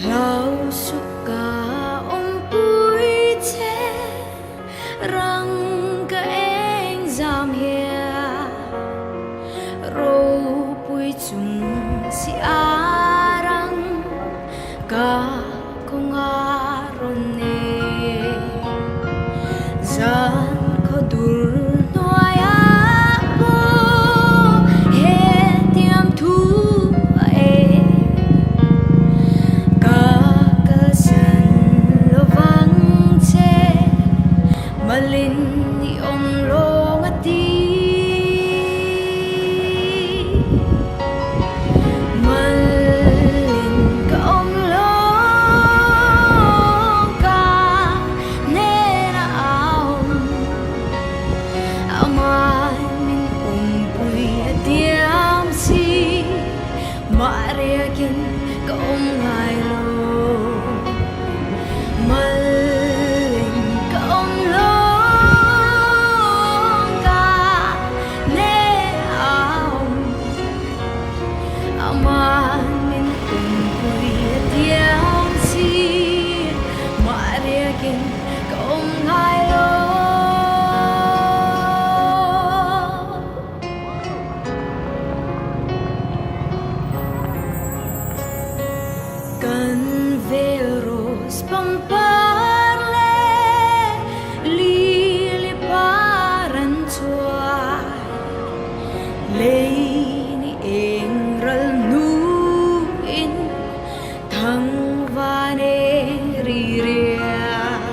Hlau suh ka awmpui che rang ka eng zam hian ropui chung si a rang ka kawnga rawn nei. Zan khaw dur hnuaiah pawh hetiang thu a eng. Ka kalsan lovang che malin i awm lawng a ti. Malin ka awm lawng ka hnenah a awm. Amah min awmpui a tiam si. Mah riakin ka awm ngai lo. Malin ka awm lawng ka hnenah a awm. Amah min awmpui a tiam si. Mah riakin ka awm ngai lo. Kan vel rose pangpar leh lily par an chhuai. Lei ni eng ral hnuin thangvan eng ri riai.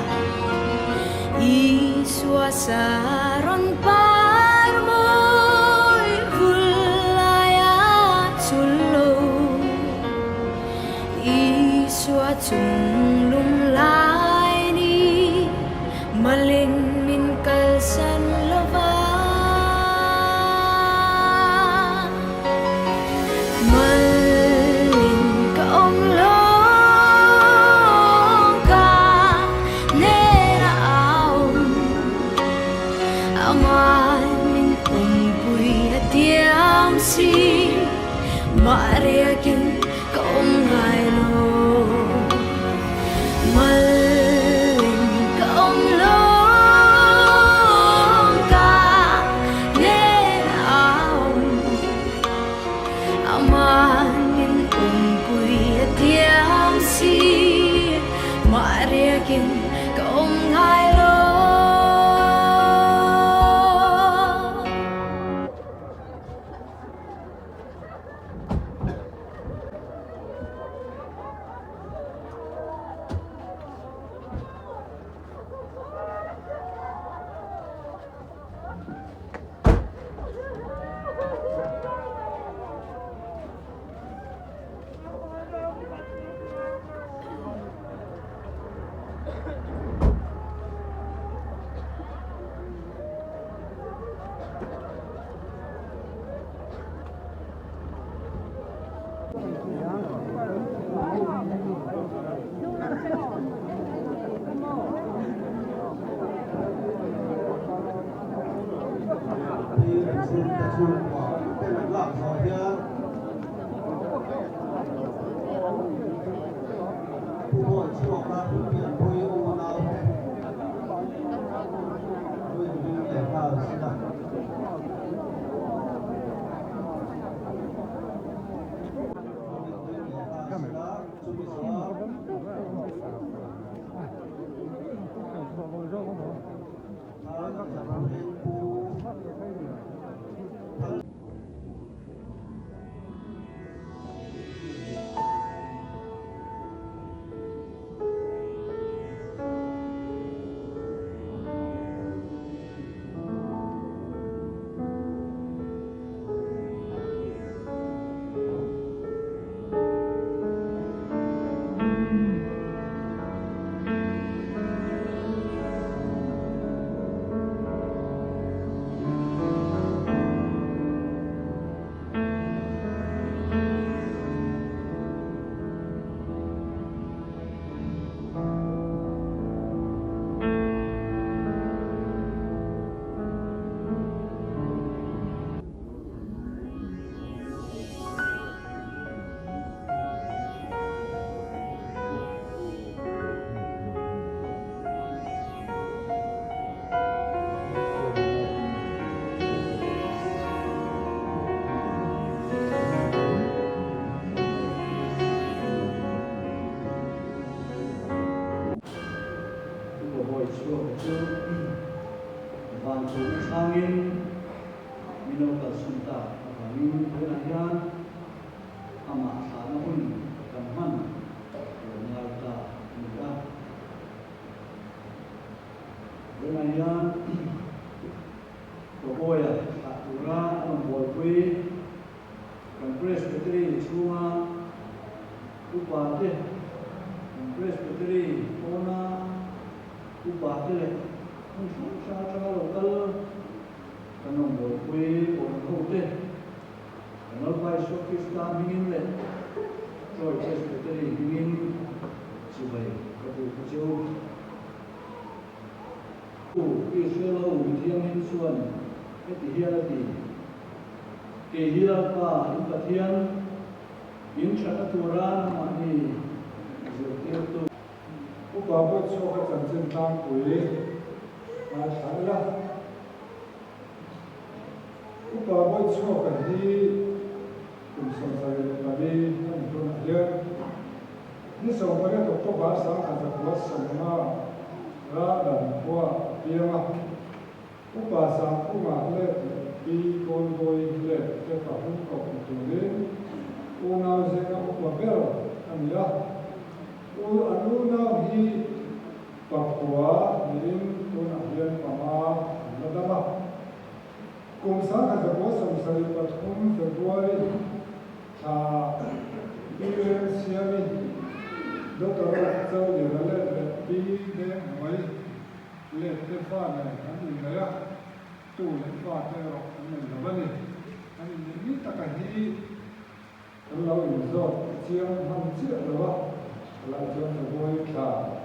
Isua saron par mawi vul laia chul lo. Isua chung lung lai ni malin min kalsan lova. Malin ka awm lawng ka hnenah a awm. Amah min awmpui a tiam si. Mah riakin ka awm ngai lo. Malin ka awm lawng ka hnenah a awm. Amah min awmpui a tiam si. Mah riakin ka awm ngai lo. chu van chhung atangin min lo kalsan tak avangin tunah hian amah thlahna hun kan hman lo ngai ta a ni a. Tunah hian Pabawiha thlah tura a rawn buaipui kan Presbytery chhunga upa te, kan Presbytery pawna upa te leh hmun hrang hrang atanga lo kal kan rawn buaipui pawn ho te, kan Lalpa Isua Krista hmingin leh Troy Presbytery hmingin chibai ka buk a che u. U Israel ho mithianghlim chuan heti hian a ti, Kei hi Lalpa in Pathian, in thatna tura nangmahni zirtirtu. Upa Bawihchhuaka chanchin tlangpui ngaithla ila. Upa Bawihchhuaka hi kum 74 a ni tunah hian ni 18 October 1950 Raldan khua a piang a. Upa Sangkhuma let leh Pi Kawlbawi let te pahum koh ni turin unau zinga upa ber a ni a. U an unau hi pakua niin tunah hian panga an la dam a. Kum 1973 February thla Pi Remsiami, Doctor Choliana let leh Pi Denghmuai Let te fa nen an inneih a, tu leh fa te erawh an nei lo a ni. An inneih ni taka hi kan lo inzawt chiang hman chiah lo a, palai chuan February thla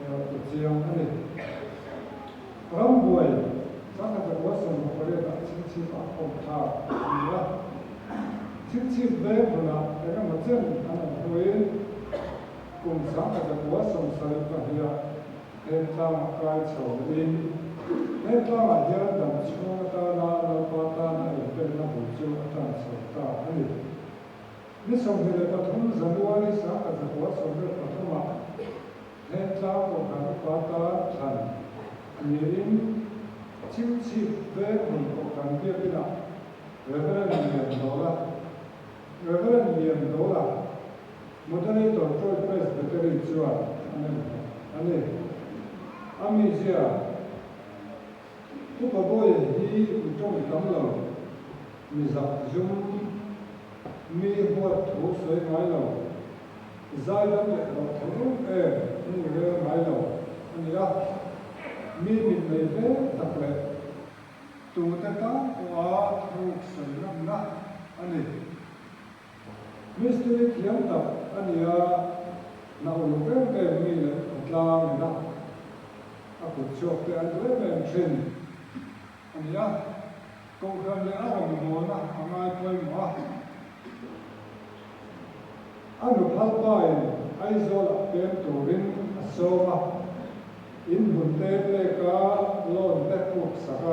erawh chu chiang a ni. Rambuai, 1968 ah Chhingchhip ah awm thlak a ni a, Chhingchhip veng hmunah eng emaw chen an awm hnuin kum 1972 ah He tlangah kai chho in, he tlangah hian dam chhung atana Lalpa tana inpekna bul chu a tan chho ta a ni. Ni 23 January 1973 ah he tlang Kohhran upa tan thlan niin Chhingchhip veng hmun Kohhran biakinah Reverend Liandola Reverend Liandola Moderator Troy Presbytery chuan a nem nghet a ni. A mizia, Upa Bawiha hi mi tawng tam lo, mi zak zum, mi huat thu sawi ngai lo, zai dam leh loh thei em em mi rel ngai lo a ni a. Mi mit nei hle tak leh tute tan pawha thuk sawi ngamna a ni. Mistiri thiam tak a ni a, na uluk em em mi leh khawtlang ina a kut chhuak te an duh em em thin a ni a, Kohhran leh a rawngbawlna a ngai pawimawh a. A nuphal pain Aizawlah pem turin a sawm a, inhmun te peka loan te puk sak a,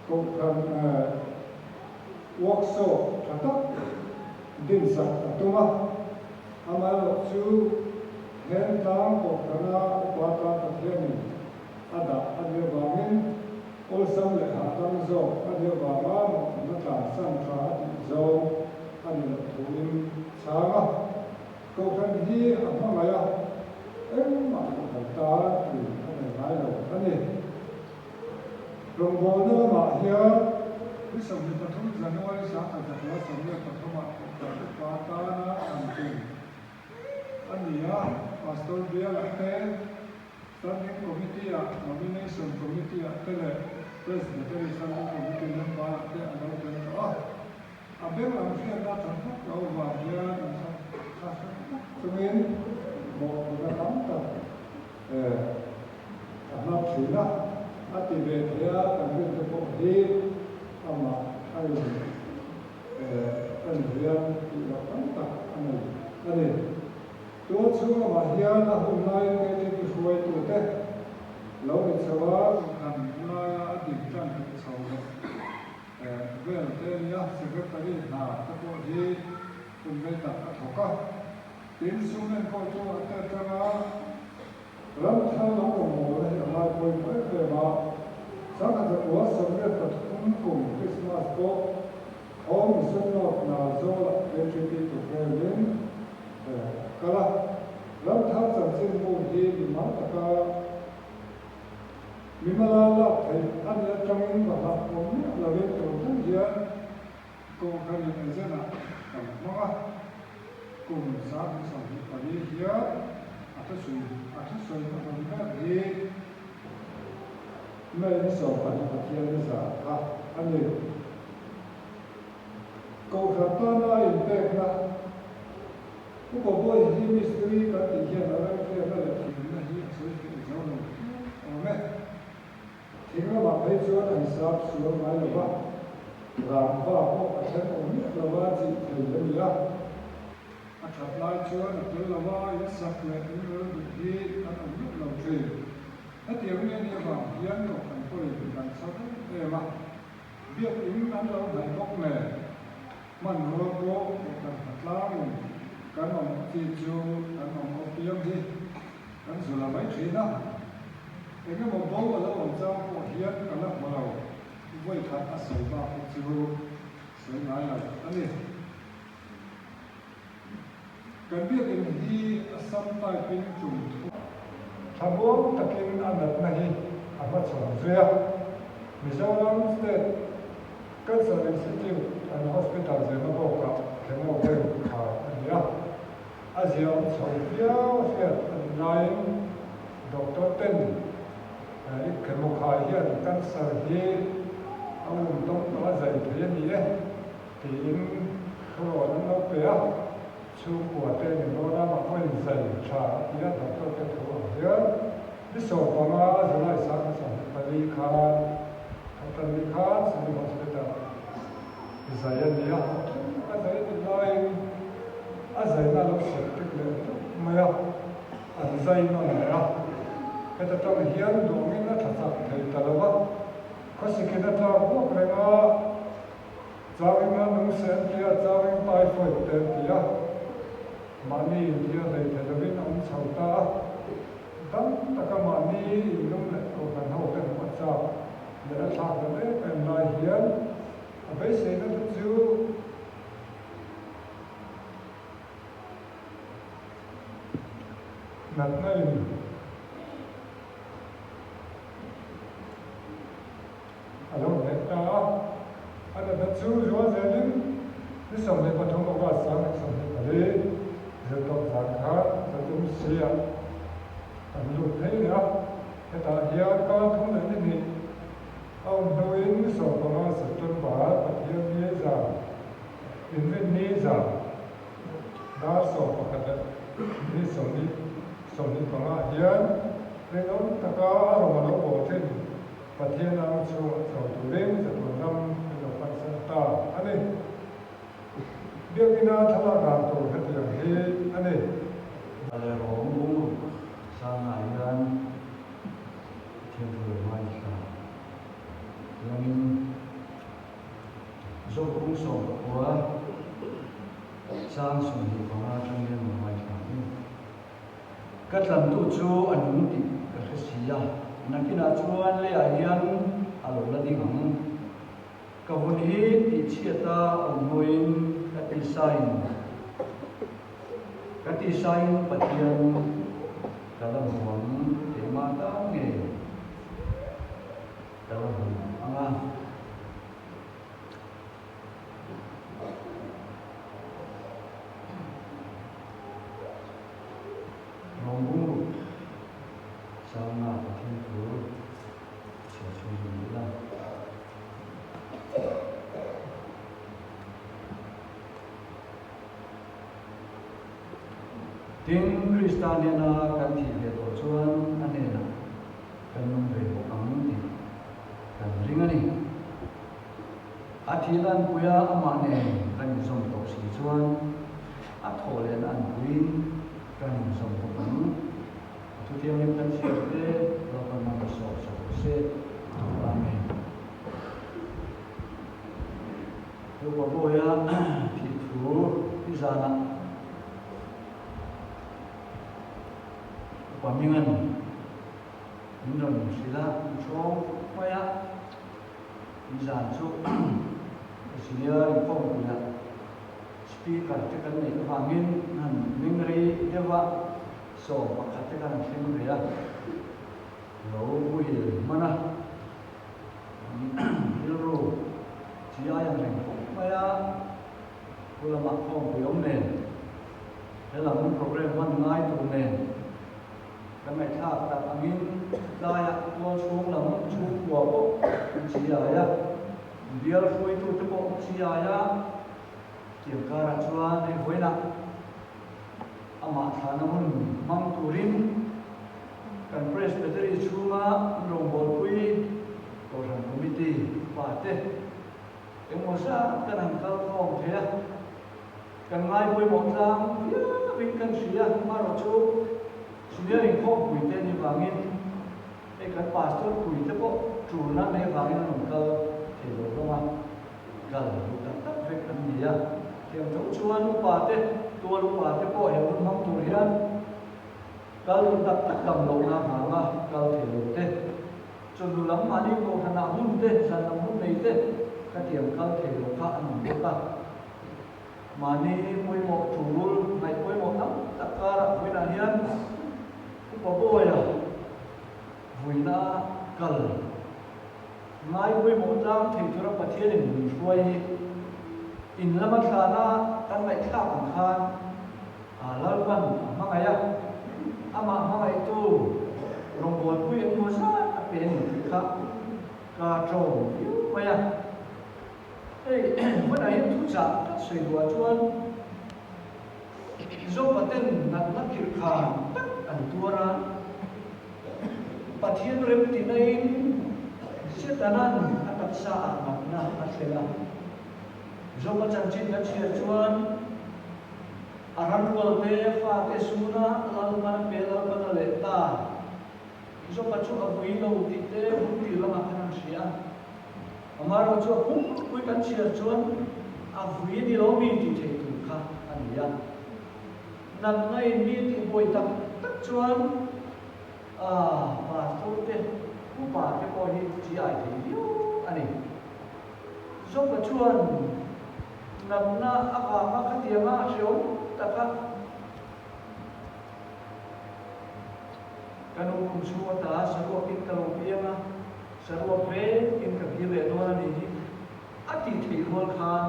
Kohhran workshop tha tak dinsak a tum a, amaherawh chu Hentlang Kohhrana upa tan Pathianin a dah a nih avangin awlsam leh hahdam zawk a nih avanga mawhphurhna tlansan tha a tih zawng a ni loh thuin chhang a. Kohhran hi a hmangaih a, engmah kohhran tan tui a nei ngai lo a ni. Rawngbawlna lamah hian ni 23 January 1973 ah Kohhran Upa tana an tum a ni a, Pastor Biala te, Standing Committee ah, Nomination Committee ah te leh Presbytery Standing Committee member ah te a lo tel tawh a. A beng lam hriatna that vak lo vang hian an tha hrang tak chungin mawhphurhna tam tak a hlap thin a, a ti ve thei a, kan rin te pawh hi amah a in en hian tih loh tam tak a nei a ni. Tual chhung lamah hian a hun laiin KTP hruaitute lo ni chho a, kan laia a din tan hrih chho leh vel te a nia, Secretary hna te pawh hi hun rei tak a thawk a, tin sum enkawl chu a te atanga. Ram thar lam mamawhna hi a ngai pawimawh em em a, 1943 kum Krismas pawh Home Mission North Narzawlah KTP programme-in a kal a. Ram thar chanchinbu hi mimal taka mimala lak theih a nih atangin va hlauh awm miah lovin tun thleng hian Kohhran in agent-ah kan hmang a, kum 2024 hian a thusawi a thusawi hmasawn ber hi May ni 12 Pathian ni zan kha a ni. Kohhran tana a inpekna Upa Bawi hi mistiri kan tih hian a remhriatna leh thiamna hi a sawi fiah zo lo phian awm e. Thing lamah phei chuan a hisap sual ngai lo va, rangva pawh a then awm miah lo va chih thei a ni a. A that lai chuan a tel lo va, in sak leh in rel duh hi kan awm meuh lo thin. Hetiang mi a nih avang hian kohhran pawhin kan chhar em em a, biakin an lo hnaih bawk nen hmanrua pawh kohhran hnatlangin kan awm chi chu kan awm apiang hi kan zula mai thin a. Eng emaw bo a lo awm chang pawh hian ka la hmu lo, vawi khat a sawi bak hi chu sawi ngai lo a ni. Kan biakinn hi a sam type in tum thu. Thlamuang takin a natna hi a hmachhawn zui a, Mizoram State Cancer Institute and Hospital zirna bawkah chemo bank khar a ni a. A ziaawm chho viau a hriat a nih laiin doctor ten i chemo-khai hian cancer hi a um tawng tawh a zai thei a ni e tiin thurawn an lo pe a, chhungkua te min rawn a mah pawhin zai tha a ti a, doctor te thu ang hian ni 15 July 24 khan Thawhtanni khan Civil Hospital zai a ni a, a zai a nih laiin a zaina a lo sep tek leh deuh mai a, an zai nawn leh a. Heta tang hian duangin a tha chak thei ta lo va, khawsikin a tlak buak reng a, changin a nung se an ti a, changin typhoid te an ti a, mahni inthil hlei thei lovin a awm chho ta a, dam taka mahni inlum leh kohhran ho te hmuh a chak leh a thlak ta em em lai hian a beiseina te chu natna in a lo hneh ta a, a natna chu zual zelin ni 23 August 24 zirtawp zan khan zatum sia kan lut phei leh a, hetah hian kar thum leh ni hnih a awm hnuin ni 15 September Pathian ni zan inrinni zan dar 11 leh ni 25 hian rinawm taka a rawng a lo bawl thin Pathian ang chhungah chho turin chatuan ram min lo pansan ta a ni. Biakina thlalak dan tur hetiang hi a ni. Ale rawng bung ruk sangah hian Pathian thu lo ngaithla langin Zawkbung 19 sang 25 atang hian lo ngaithla ang. Ka tlantu chu a nung tih ka hre si a, nakinah chuan leiah hian a lo la ding ang. Ka hun hi tihchhiata awm hnuin ka tisain ka tisain Pathian ka la hmu ang, keimah tan nge ka la hmu ang a. Rawngbung sangna Pathian thu chhiar chhung zawm ila. Tin, Krista nena kan thih ve tawh chuan a hnenah kan nung ve bawk ang tih kan ring a ni. A thil anpuia amah nen kan inzawm tawh si chuan a thawh lehna anpuiin kan inzawm bawk ang. A thuthianghlim kan chhiar te Lalpan man a sawm sak rawh se. Amen. Upa Bawia thih thu hi zanah Upa Mingan. Min rawn hrilh a, min hrawng khawp mai a. Nizan chu senior inkhawmpuiah speaker te kan neih avangin han meng rei deuh a, 11 te khan an thleng ve a, lo muhil hman a, rilru chi ai ang reng khawp mai a, pu lamah khawmpui awm nen, helam programme hman ngai tur nen. Ka ngaihthlak tak angin tlaiah tual chhung lam chhungkua pawh an chiai a, bial hruaitute pawh an chiai a, tiang karah chuan hei vawiinah amah thlahna hun hmang turin kan Presbytery chhunga rawngbawlpui Kohhran Committee upate engmaw zat kan han kal khawm thei a. Kan ngai pawimawh tlang viauin kan hria, amaherawhchu senior inkhawmpui te ni vangin hei kan pastor pui te pawh tulna nei vangin an rawn kal thei lo hlawm a, kal duh tak tak vek an ni a. Thiam tho chuan upa te, tual upa te pawh he hun hmang tur hian kal duh tak tak dam lohna vanga kal thei lo te, chawhnu lam mahni kohhranah hun te, zan lam hun nei te ka tiam kal thei lo kha an awm bawk a. Mahni pawimawh tul ngaih pawimawh tam tak karah vawiinah hian Upa Bawia vuina kal ngai pawimawh tlang thei tura Pathianin min hruai hi in lama thlana kan ngaihthlak ang khan Lalpan a hmangaih a, amah hmangaihtu rawngbawlpui engmaw zat a pe a ni tih kha ka ṭawm viau mai a. Hei hmunah hian thuchah kan sawi duhah chuan Zopaten natna khirhkhan tak an tuar a, Pathian remtinain Setanan a taksa ah natna a thlen a. Zopa chanchin kan chhiar chuan a ranrualte fate suna Lalpan a pe Lalpan a leh ta. Zopa chu a vui lo tih te hun tir lamah khan an hria a. Amaherawh chu a pumpui kan chhiar chuan a vui ni lo mi tih theih tur kha a ni a. Natna in mi tih buai tak tak chuan a pastor te, upa te pawh hi chi ai thei viau a ni. Zopa chuan natna avanga khatianga a hreawm taka Ka nu kum chhung ata saruakin ka lo piang a, saruak vekin ka kir leh dawn a ni hi a tih theih rual khan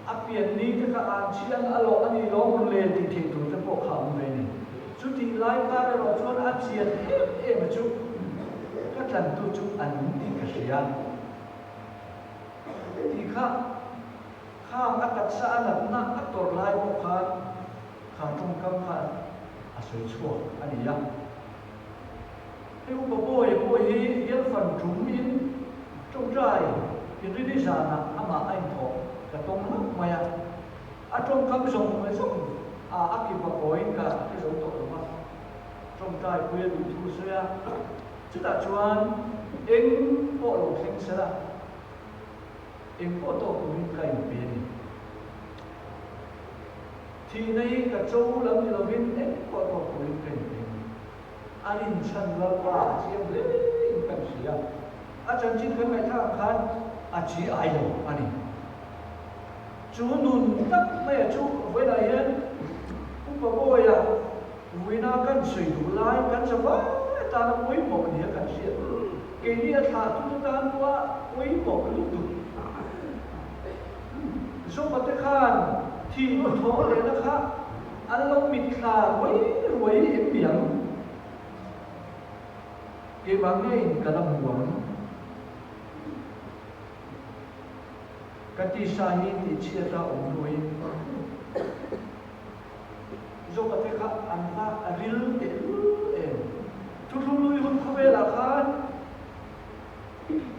a pian ni te kha an chiang a lawh a ni lawm rawn le tih theih tur te pawh kha a awm ve a ni. Chutih lai kar erawh chuan a chian em em a chu ka tlantu chu a nung tih ka hria tih kha Khang a taksa a natna a tawrh lai pawh khan kha tawngkam kha a sawi chhuak a ni a. Hei upa Bawia pawh hi bialfan tum in tawngtai inrini zanah amah a inthawh ka tawng hlauh mai a. A tawngkam zawng zawng a a kipa kawiin ka hre zo tawh lo va. Tawngtai pui a duh thu a sawi a. Chutah chuan eng pawh lo thleng sela. Engpawh tawk turin ka inpe a ni. Thihna hi ka cho lam ni lovin engpawh tawk turin ka inpe a ni. A rinchhan Lalpa a chiang hle in kan hria. A chanchin kan ngaihthlak ang khan a chi ai lo a ni. Chu nun tak maia chu vawiinah hian Upa Bawia vuina kan sawi duh lai kan za vai atana pawimawh nia kan hriat. Keini a thlahtute tan pawha pawimawh lutuk. Zopate khan thih thawh lehna kha an lo mitthla ruai ruai em mi ang? Keimah ngeiin ka la hmu ang. Ka tisa hi tihchhiat a awm hnuin Zopate kha an va ril tehlul em? Thuthlung lui hun khawvelah khan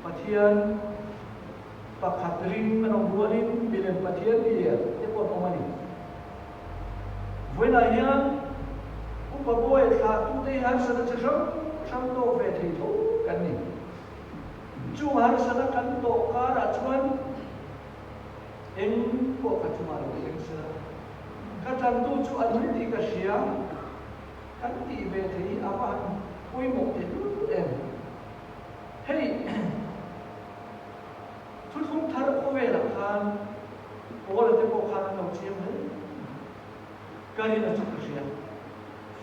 Pathian pakhat ring an awm rualin milem Pathian bia te pawh an awm a ni. Vawiinah hian Upa Bawia thlahtute hi harsatna chi hrang hrang tawk ve thei tho kan ni. Chung harsatna kan tawh karah chuan eng pawh ka chungah lo thleng sela, ka tlantu chu a nung tih ka hria. Kan tih ve thei hi a va han pawimawh tehlul em. Hei thuthlung thar khawvelah khan Paula te pawh khan an lo chiang hle mai. Ka rin a chu ka hria.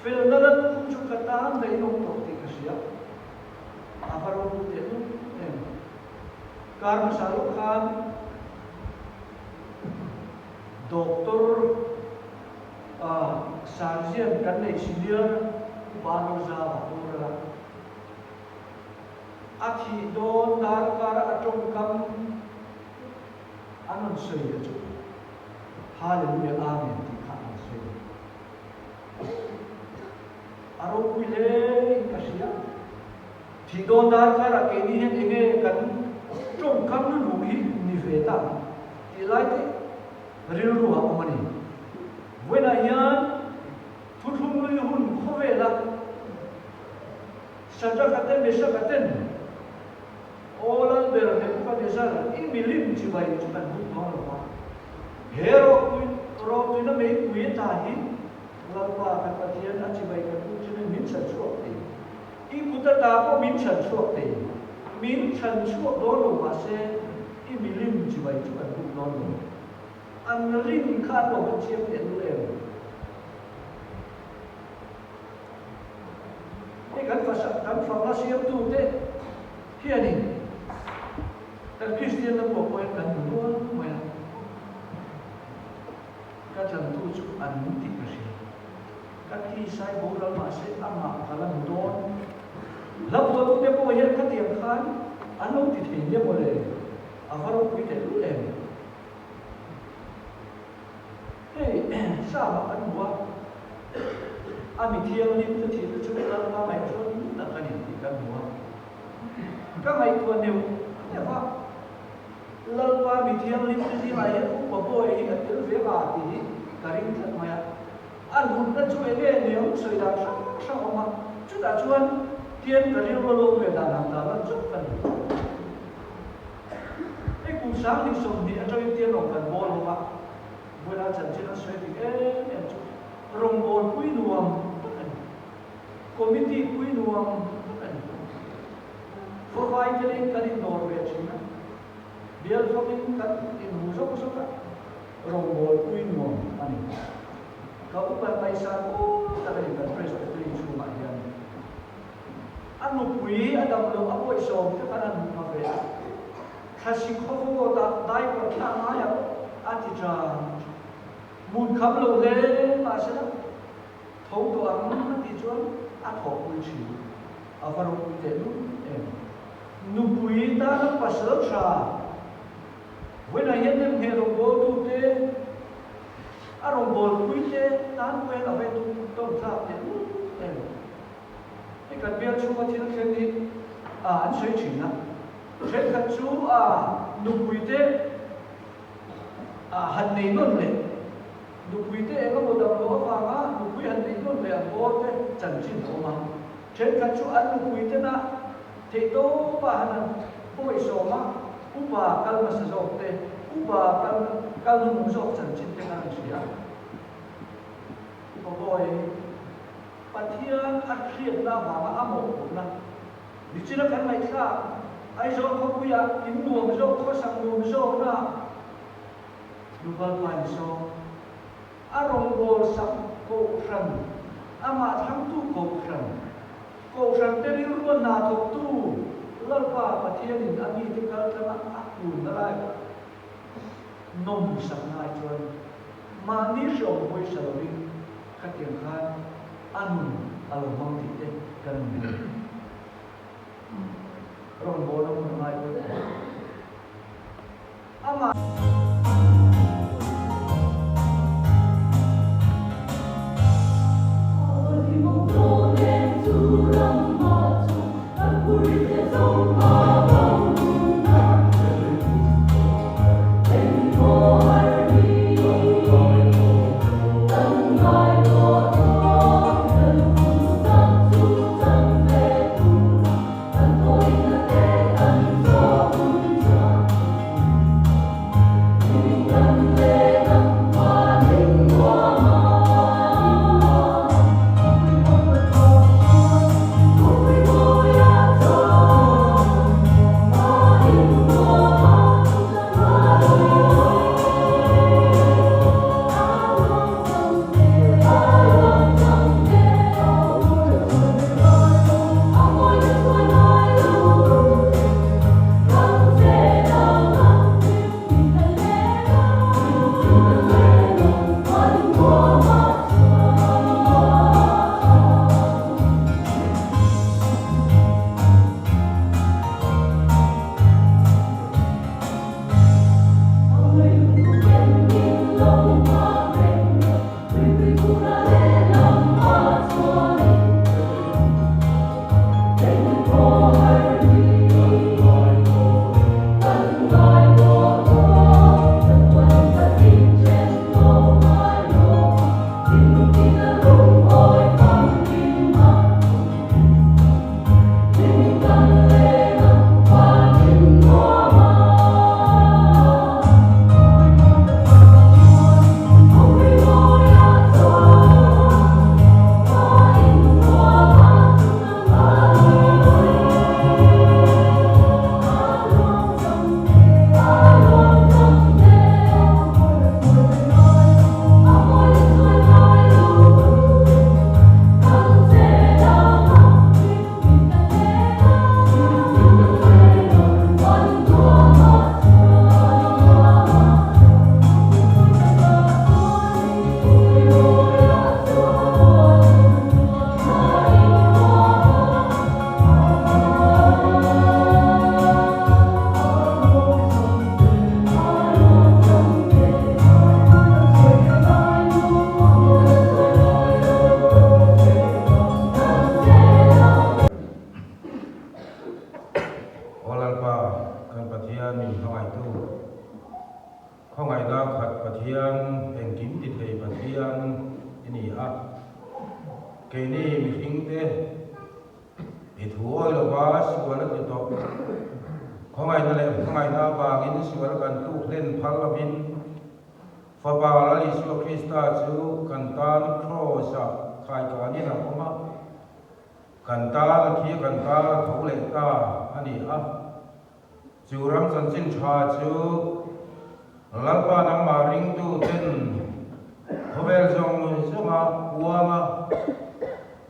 Felna lalkhum chu ka tan daih nawm tawh tih ka hria. A va ropui tehlul em. Kar hmasa lawk khan Doctor Sarzian kan nei senior Upa Rozava boral a. A thih dawn darkar a tawngkam an rawn sawi a chu Hallelujah Amen tih kha an sawi. A ropui hle in ka hria. Thih dawn darkar ah keini hian enge kan tawngkam luhluk hi ni ve ta ang tih lai te rilru ah awm a ni. Vawiinah hian thuthlung lui hun khawvela Shadrach-a te Meshach-a ten Aw Lalber Nebuchadnezzar, i milim chibai chu kan buk dawn lo va. He rawhtuina meipui ata hi Lalpa kan Pathian a chibai kan buk chunin min chhan chhuak thei. I kut ata pawh min chhan chhuak thei. Min chhan chhuak dawn lo mahse i milim chibai chu kan buk dawn lo. An rin kha an lo va chiang teh lul em? Hei kan fasa kan fakna siamtute hianin kan Kristianna pawh pawhin kan hmu nual mai a, ka tlantu chu an nung tih ka hria. Ka tisai boral mahse amah ka la hmu dawn. Hlauhtawtute pawh hian khatiang khan an lo ti thei nia mawle, a va ropui teh lul em. Hei Sam-ah kan hmu a, a mi thianghlim te thihna chu Lalpa ngaih chuan tak a ni tih kan hmu a. Ka ngaihtuah neuh neuh a, Lalpa mi thianghlim te zingah hian upa bawi hi a tel ve a tih hi ka ring tlat mai a. A hlutna chu eng nge niang sawi dan hrang hrang a awm a, chutah chuan tian ka rilru a lo ve dan ang dan lan chauh ka ni. Hei kum 2020 atangin tian rawng kan bawl ho a, vawilah chanchin an sawi dik em em chu rawngbâwl pui nuam tak a ni. Committee pui nuam tak a ni. Khawvai telin kan indawr ve thin a, bial fakin kan inhmu zawk zawk a, rawngbâwl pui nuam a ni. Ka upa ngaihsan awl tak a ni kan Presbytery chhungah hian. A nupui a dam loh a pawihsawm te khan a hmu pha ve a, thlasi khawvawt ah diaper thlak ngai ah pawh a ti tang. Mun kham lo hle mahsela tho tawh ang a tih chuan a thawhpui thin. A va ropui teh lul em. Nupui tana pasal tha vawiinah hian nemngheh rawngbawltu te, a rawngbawlpui te tan pawhin a va intum thlak teh lul em. Hei kan bial chhunga thil thleng hi a an sawi thin a, thenkhat chu a nupuite a han nei nawn leh, nupuite eng emaw dam loh avanga nupui han nei nawn leh an bawr te chanchin a awm a, thenkhat chu an nupuitena theihtawpa han an pawihsawm a, upa kal hmasa zawk te, upa kal kal hnuhnung zawk chanchin te khan an hria. Upa bawi. Pathian a hriatna avanga a mawhphurhna nichina kan ngaihthlak Aizawl khawpuia in nuam zawk khawsak nuam zawkna Nuval pa ni sawm a rawngbâwl sak kohhran amah thlangtu kohhran kohhran te rilrua hna thawktu Lalpa Pathianin a mite kal tlanga a kunna lai nawm sak ngai chuan mahni hreawm pawisa lovin Khatiang khan a nun a lo hmang tih te kan hmu thei. Rawngbâwl a hmun ngai pawh amah. min hmangaihtu, khawngaihna khat Pathian, engkim ti thei Pathian i ni a. Keini mihringte i thu awi lova sual a ti tawh. Khawngaihna leh hmangaihna avangin sual kan tluk hlen phal lovin Fapa Lal Isua Krista chu kan tan Kraws-ah khaikanin a awm a. Kan tan a thi a, kan tan a tho leh ta a ni a. Chu ram chanchin tha chu Lalpa nangmah ringtu ten khawvel zawng zawnga kuang a,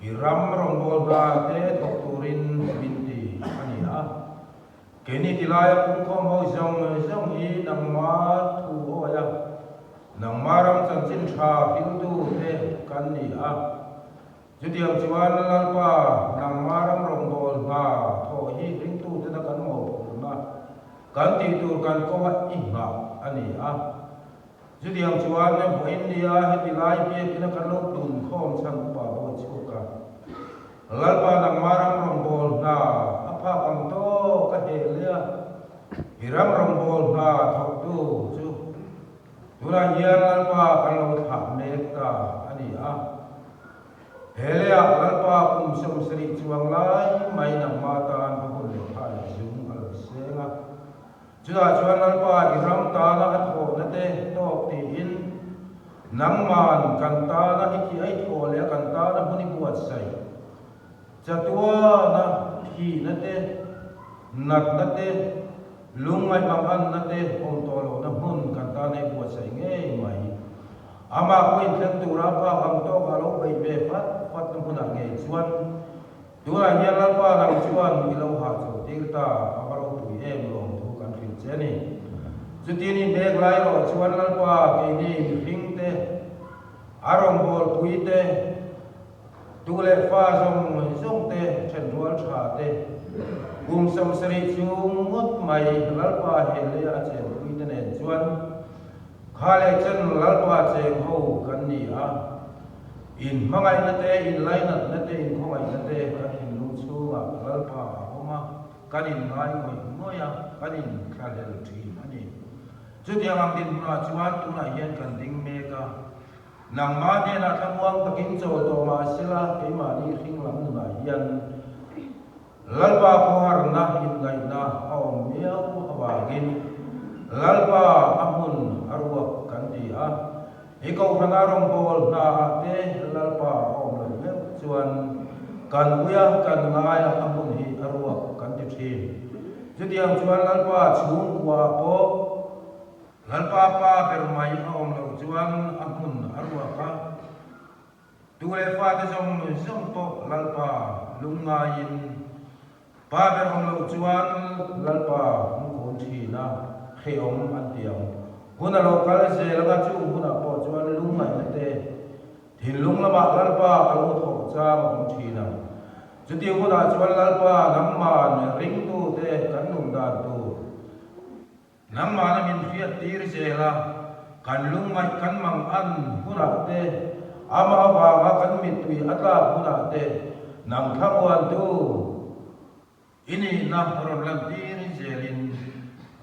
i ram rawngbâwl hna te thawk turin min ti a ni a. Keini tilaia pungkhawm ho zawng zawng hi nangmah thu awi a, nangmah ram chanchin tha hriltu te kan ni a. Chutiang chuan Lalpa, nangma ram rawngbâwl hna thawh hi ringtutena kan mawhphurhna, kan tih tur kan kawnga i nghah a ni a. Chutiang chuan vawiin nia heti lai biakina kan lo pun khawm chhan upa bawi chhuak a, Lalpa, nangma ram rawngbâwl hna a phak ang tawk a heh leh a, i ram rawngbâwl hna thawktu chu Tunah hian Lalpa kan lo thlah mek ta a ni a. He leiah Lalpa kum 70 chuang lai mai nangmah tan a hun leh tha leh zung a lo seng a. Chutah chuan Lalpa i ram tana a thawhna te tawk tiin nangman kan tana i thi ai thawh leh a kan tana hun i buatsaih chatuana thihna te, natna te, Lungngaih manganna te awm tawh lohna hmun kan tan ei buatsaih ngei mai. Amah pawh inthleng tura phak ang tawkah lo beih ve fat fatna hmunah ngei chuan tunah hian Lalpa nang chuan i lo hahchawh tir ta a va ropui em lawm thu kan hrilh che a ni. Chutin i hnek lai erawh chuan Lalpa keini mihring te, a rawngbawlpui te, Tu leh fa zawng zawng te, ṭhenrual ṭha te, kum 70 chung ngawt mai Lalpa he lei a chenpui te nen chuan kha leh chen Lalpa cheng ho kan ni a. In hmangaihna te, in lainatna te, in khawngaihna te kan thinlung chhungah Lalpa a awm a, kan in ngai ngawih ngawih a, kan in thlahlel ṭhin a ni. Chutiang ang dinhmunah chuan tunah hian kan ding mek a. Nangmah hnenah thlamuang takin chawl tawh mah sela, keimahni hring lam nunah hian Lalpa khawharna inngaihna a awm miau avangin Lalpa a hmun a ruak kan ti a. I kohhrana rawngbâwl hnaah te Lalpa a awm loh meuh chuan kan uia kan ngaia a hmun hi a ruak kan ti ṭhin. Chutiang chuan Lalpa chhungkuaah pawh Lalpa pa ber mai a awm loh chuan a hmun a ruak a, tu leh fate zawng zawng pawh Lalpa lungngaiin pa ber awm loh chuan Lalpa an kun thin a, hrehawm an ti ang. Hun a lo kal zel anga chung hunah pawh chuan lungngaihna te, thinlung lamah Lalpa a lo thawh chang a awm thin ang. Chutih hunah chuan Lalpa nangman ringtute kan nun dan tur, Nangmahna min hriat tir zel a, kan lungngaih kan mang an hunah te, amah avanga kan mittui a tlak hunah te, nang thlamuantu i nihna rawn lan tir zelin,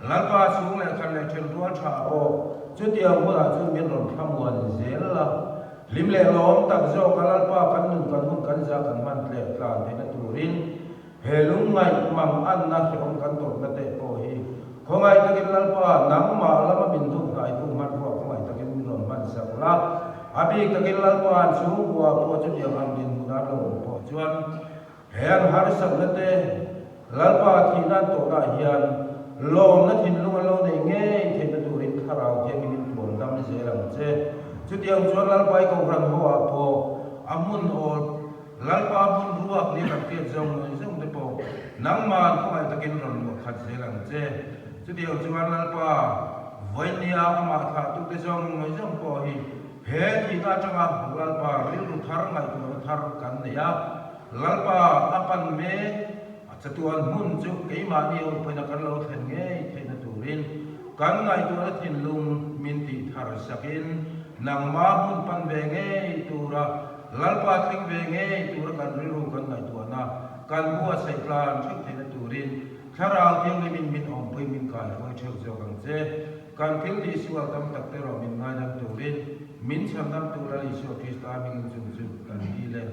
Lalpa chhung leh khat leh then rual tha pawh chutiang hunah chuan min rawn thlamuan zel la. Hlim leh lawm tak zawka Lalpa kan nun kan hun kan za kan hman tleh tlan theihna turin, He lungngaih mang anna hrehawm kan tawrhna teh pawh hi khawngaih takin Lalpa nangmah lama min hnuk hnaitu hmanrua khawngaih takin min rawn hman sak la. A bik takin Lalpa an chhungkua pawh chutiang ang dinhmun an lo awm pawh chuan he an harsatna te Lalpa thihna an tawhnaah hian lawmna thinlung an lo nei ngei theihna turin Thlarau thiangin in tuam dam zel ang che. Chutiang chuan Lalpa i Kohhran ho ah pawh a hmun awl Lalpa hmun ruak nia kan hriat zawng zawng te pawh nangman khawngaih takin rawn luah khat zel ang che. Chutiang chuan Lalpa vawinia amah thlahtute zawng zawng pawh hi he thihna atanga Lalpa rilru thar ngaihtuahna thar kan nei a, Lalpa a pan mek a chatuan hmun chu keimahni ho pawhin a kan lo thlen ngei theihna turin kan ngaihtuahna thinlung min tih thar sakin nangma hmun pan ve ngei tura Lalpa thleng ve ngei tura kan rilru kan ngaihtuahna kan buatsaih tlan theuh theihna turin Thlarau Thianghlimin min awm. awmpui min kaihruai theuh zawk ang che. Kan thil tih sual tam tak te erawh min ngaidam turin min chhandam tura Isua Krista hmingin chung chu kan dil e.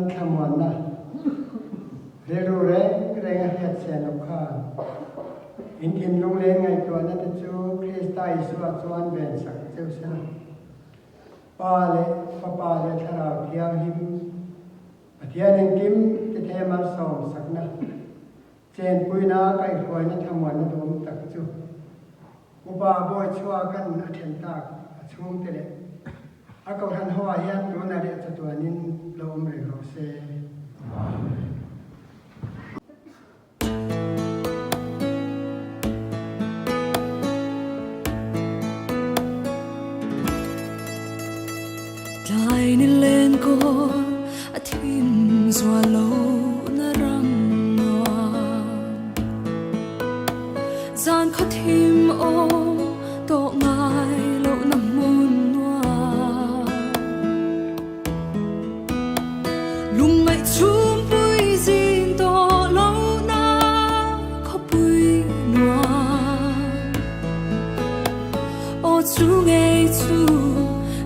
Thlamuanna rilru reng reng a hriat chian loh khan in thinlung leh ngaihtuahna te chu Krista Isua chuan vensak cheu sela. Pa leh Fapa leh Thlarau Thianghlim Pathian engkim ti thei malsawm sakna, chenpuina kaihhruaina thlamuanna duhawm tak chu Upa Bawichhuaka'n a then tak a chhungte leh a kohhran ho ah hian tuna leh chatuanin lo awm reng rawh se. Amen. Tlai ni len kawl a thim zual lo na ram nuam Zan khaw thim awm tawh ngai lo na hmun nuam Lungngaih chhumpui zin tawh lohna khawpui nuam Aw chu ngei chu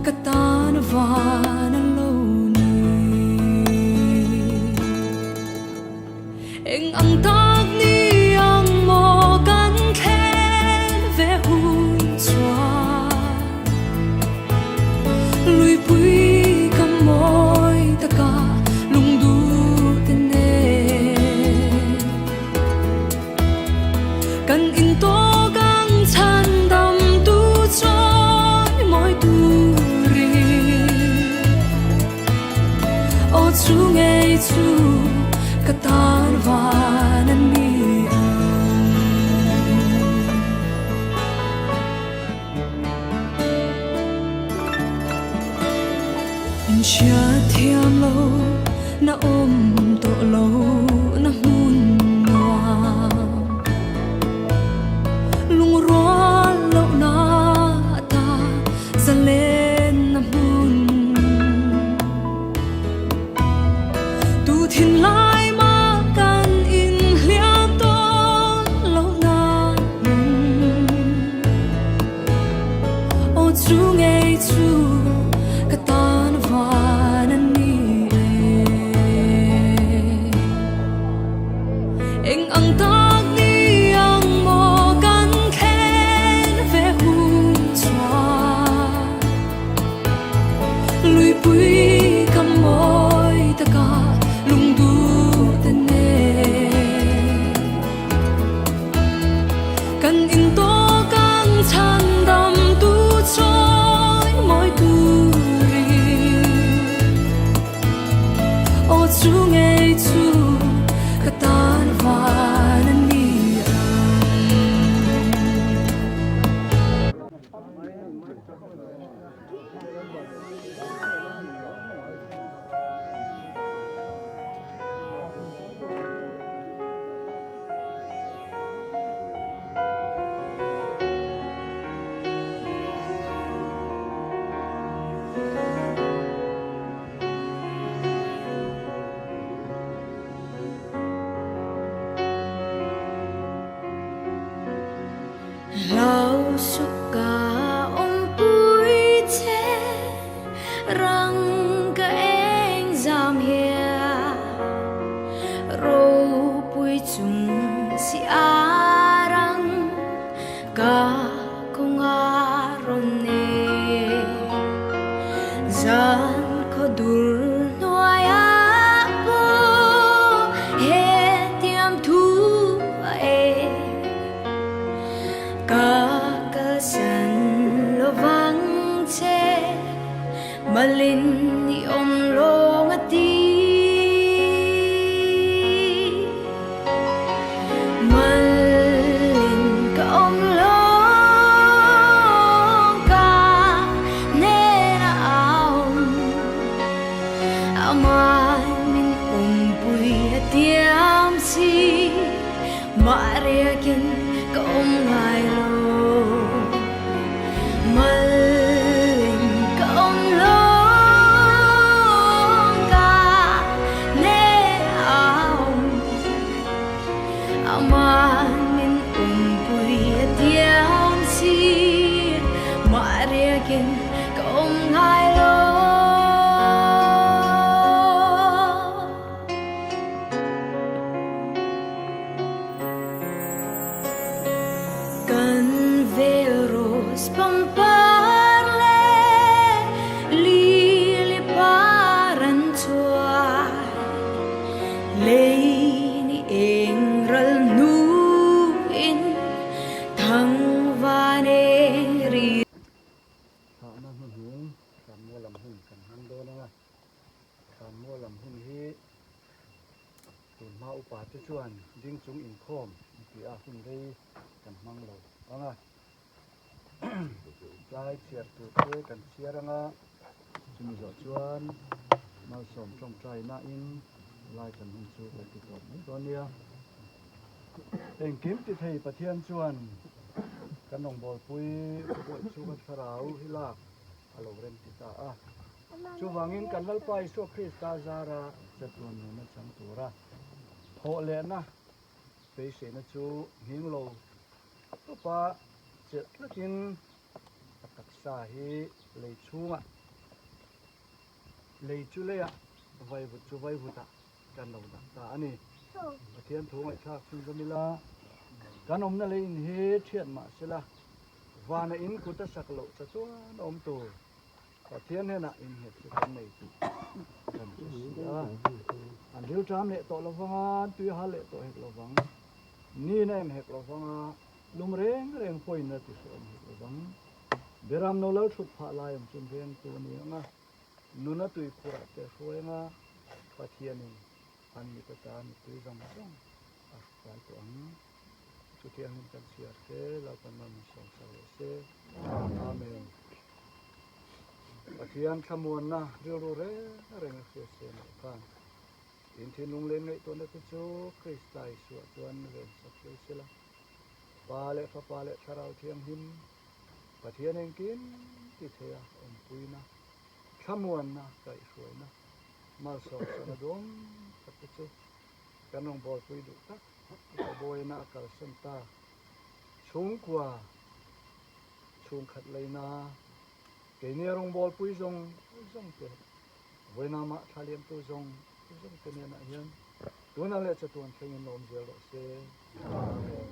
ka tan van a lo ni Eng ang tak ni ang maw kan thlen ve hun chuan Luipui ka mawi taka lungduh te nen Kan intawk ang chhandam tu chawi mawi turin Aw chu ngei chu ka tan van a ni ang. In hriatthiam lo na awm tawh lo na hmun nuam Lungrual lohna ata zalen na hmun Tu thinlai mah kan inhliam tawn lohna hmun Aw chu ngei chu ka tan van a ni e. Eng ang tak ni ang maw kan thlen ve hun chuan Luipui ka mawi taka lungduh te nen. Kan intawk ang chhandam tu chawi mawi turin Aw chu ngei chu ka tan van a ni ang. Rang ka eng zam hian ropui chung si arang ka kawnga rawn nei. Zan khaw dur hnuaiah pawh he tiam thu a e. Ka kalsan lovang che malin i awm lawng a ti. Malin ka awm lawng ka hnenah a awm. Amah min awmpui a tiam si. Mah riakin ka awm ngai lo. Malin ka awm lawng ka hnenah a awm. Amah min awmpui a tiam si. Mah riakin ka awm ngai lo. Kan vel rose pangpar leh lily par an chuai lei ni eng ral hnuin thangvan eng ri. Thahna hnuhnung Thlanmual lam hun kan hmang dawn ang a, Thlanmual lam hun hi Tunhma upa te chuan ding chung inkhawm an ti a, hun rei kan hmang lo ang a. Tlai chhiar tur te kan chhiar ang a, chumi zawh chuan malsawm tawngtai nain lai kan hun chu kan ti tawp mai dawn nia. Engkim ti thei Pathian chuan kan rawngbawlpui Upawih chhunga thlarau hi lak a lo rem ti ta a. Chuvangin kan Lalpa Isua Krista zara chatuan nuna chang tura thawh lehna beiseina chu nghing lo tawpa chelh tlatin a taksa hi lei chhungah, lei chu leiah, vaivut chu vaivutah kan lo dah ta a ni. Pathian thu ngaihthlak chhunzawm ila kan awmna lei in hi thiat mah sela vana in kut a sak loh chatuan awm tur. Pathian hnenah innghet chu kan nei tih kan hre si a. An rilṭam leh tawh lovang a, an tui hal leh tawh hek lovang. Ni na em hek lovang a, lum reng reng pawhin a ti hreawm hek lovang. Beram no lal ṭhut phah lai awm chun vengtu a ni ang a, nuna tuikhurah te a hruai ang a, Pathianin an mit ata mittui zawng zawng a hruai tawh ang. Chutiangin kan chhiar se, Lalpan mal min sawmsak leh se. Amen. Pathian thlamuanna rilru reng reng a hriat se loh khan in thinlung leh ngaihtuahna te chu Krista Isua chuan vensak cheu sela. Pa leh Fapa leh Thlarau Thianghlim Pathian engkim ti theia awmpuina, thlamuanna, kaihhruaina, malsawmsana duang tak te chu kan rawngbawlpui duh tak Upa Bawiina a kalsan ta. Chhungkua chhungkhat leina keini a rawngbawlpui zawng zawng te, vawiina mah thla liamtu zawng zawng te nenah hian tuna leh chatuan thlengin lawm zel rawh se. Amen.